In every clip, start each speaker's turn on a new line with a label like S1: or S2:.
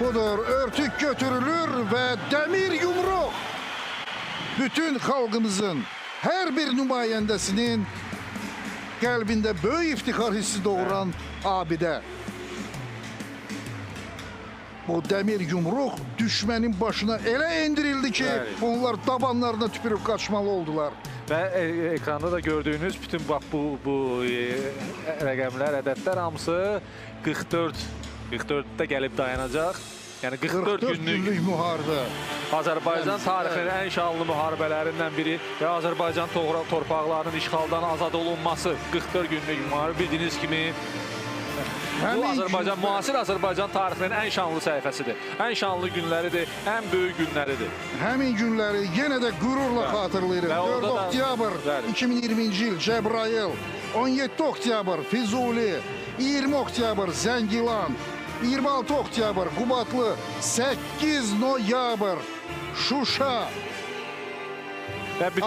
S1: Budur, örtük götürülür və dəmir yumruq bütün xalqımızın hər bir nümayəndəsinin qəlbində böyük iftixar hissi doğuran abidə. Bu dəmir yumruq düşmənin başına elə endirildi ki, onlar dabanlarına tüpürüb qaçmalı oldular.
S2: Və ekranda da gördüyünüz bütün bax bu rəqəmlər, ədədlər hamısı 44-də gəlib dayanacaq. Yəni 44 günlük
S1: müharibə.
S2: Azərbaycan tarixinin ən şanlı müharibələrindən biri və Azərbaycan torpaqlarının işğaldan azad olunması 44 günlük müharibə, bildiyiniz kimi bu Azərbaycan, müasir Azərbaycan tarixinin ən şanlı səhifəsidir. Ən şanlı günləridir, ən böyük günləridir.
S1: Həmin günləri yenə də qürurla xatırlayırıq. 4 oktyabr 2020-ci il Cəbrayıl, 17 oktyabr Füzuli, 20 oktyabr Zəngilan, 26 oktyabr Qubadlı, 8 noyabr Şuşa.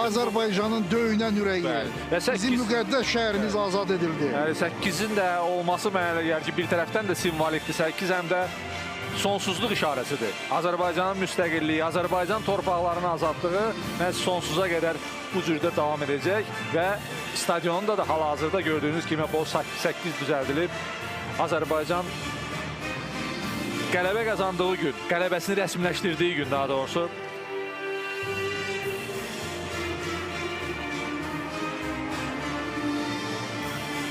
S1: Azərbaycanın döyünən ürəyi, bizim müqəddəs şəhərimiz azad edildi.
S2: 8-in də olması mənə elə gəlir ki, bir tərəfdən də simvolikdir, 8 həm də sonsuzluq işarəsidir. Azərbaycanın müstəqilliyi, Azərbaycan torpaqlarının azadlığı məhz sonsuza qədər bu cürdə davam edəcək və stadionda da hal-hazırda gördüyünüz kimi bu 8 düzəldilib. Azərbaycan qələbə qazandığı gün, qələbəsini rəsmiləşdirdiyi gün daha doğrusu,